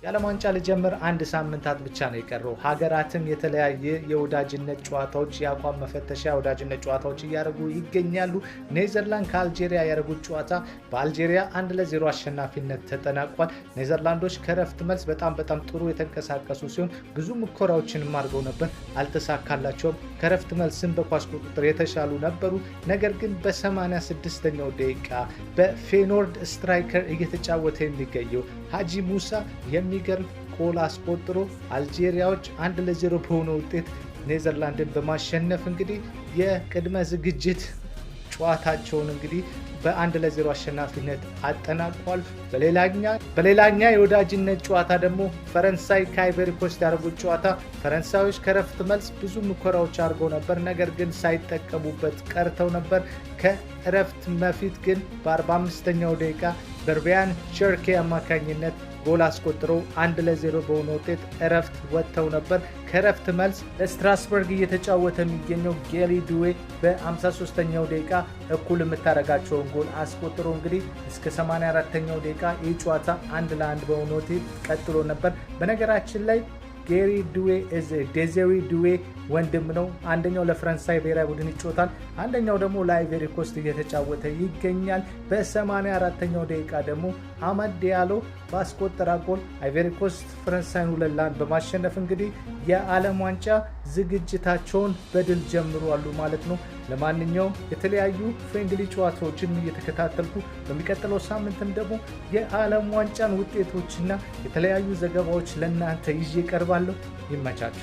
የዓለም ዋንጫ ሊጀምር አንድ ሳምንታት ብቻ ነው የቀረው። ሀገራትም የተለያየ የወዳጅነት ጨዋታዎች፣ የአቋም መፈተሻ የወዳጅነት ጨዋታዎች እያደረጉ ይገኛሉ። ኔዘርላንድ ከአልጄሪያ ያደረጉት ጨዋታ በአልጄሪያ 1-0 አሸናፊነት ተጠናቋል። ኔዘርላንዶች ከረፍት መልስ በጣም በጣም ጥሩ የተንቀሳቀሱ ሲሆን ብዙ ሙከራዎችንም አድርገው ነበር፣ አልተሳካላቸውም። ከረፍት መልስም በኳስ ቁጥጥር የተሻሉ ነበሩ። ነገር ግን በ86ኛው ደቂቃ በፌኖርድ striker እየተጫወተ የሚገኘው ሀጂ ሙሳ የሚገርም ጎል አስቆጥሮ አልጄሪያዎች 1-0 በሆነ ውጤት ኔዘርላንድን በማሸነፍ እንግዲህ የቅድመ ዝግጅት ጨዋታቸውን እንግዲህ በ1-0 አሸናፊነት አጠናቋል። በሌላኛ የወዳጅነት ጨዋታ ደግሞ ፈረንሳይ ከአይቨሪ ኮስት ያደረጉት ጨዋታ ፈረንሳዮች ከረፍት መልስ ብዙ ሙከራዎች አድርገው ነበር፣ ነገር ግን ሳይጠቀሙበት ቀርተው ነበር። ከእረፍት በፊት ግን በ45ኛው ደቂቃ በራያን ቸርኬ አማካኝነት ጎል አስቆጥረው 1-0 በሆነ ውጤት እረፍት ወጥተው ነበር። ከእረፍት መልስ ለስትራስበርግ እየተጫወተ የሚገኘው ጌሪ ዱዌ በ53ኛው ደቂቃ እኩል የምታደርጋቸውን ጎል አስቆጥሮ እንግዲህ እስከ 84ኛው ደቂቃ ይህ ጨዋታ 1-1 በሆነ ውጤት ቀጥሎ ነበር። በነገራችን ላይ ጌሪ ዱዌ ዴዜሪ ዱዌ ወንድም ነው። አንደኛው ለፈረንሳይ ብሔራዊ ቡድን ይጫወታል፣ አንደኛው ደግሞ ለአይቨሪ ኮስት እየተጫወተ ይገኛል። በ84ኛው ደቂቃ ደግሞ አማድ ዲያሎ ባስቆጠራት ጎል አይቨሪ ኮስት ፈረንሳይን 2-1 በማሸነፍ እንግዲህ የዓለም ዋንጫ ዝግጅታቸውን በድል ጀምረዋል ማለት ነው። ለማንኛውም የተለያዩ friendly ጨዋታዎችን እየተከታተልኩ በሚቀጥለው ሳምንትም ደግሞ የዓለም ዋንጫን ውጤቶችና የተለያዩ ዘገባዎች ለእናንተ ይዤ እቀርባለሁ። ይመቻችሁ።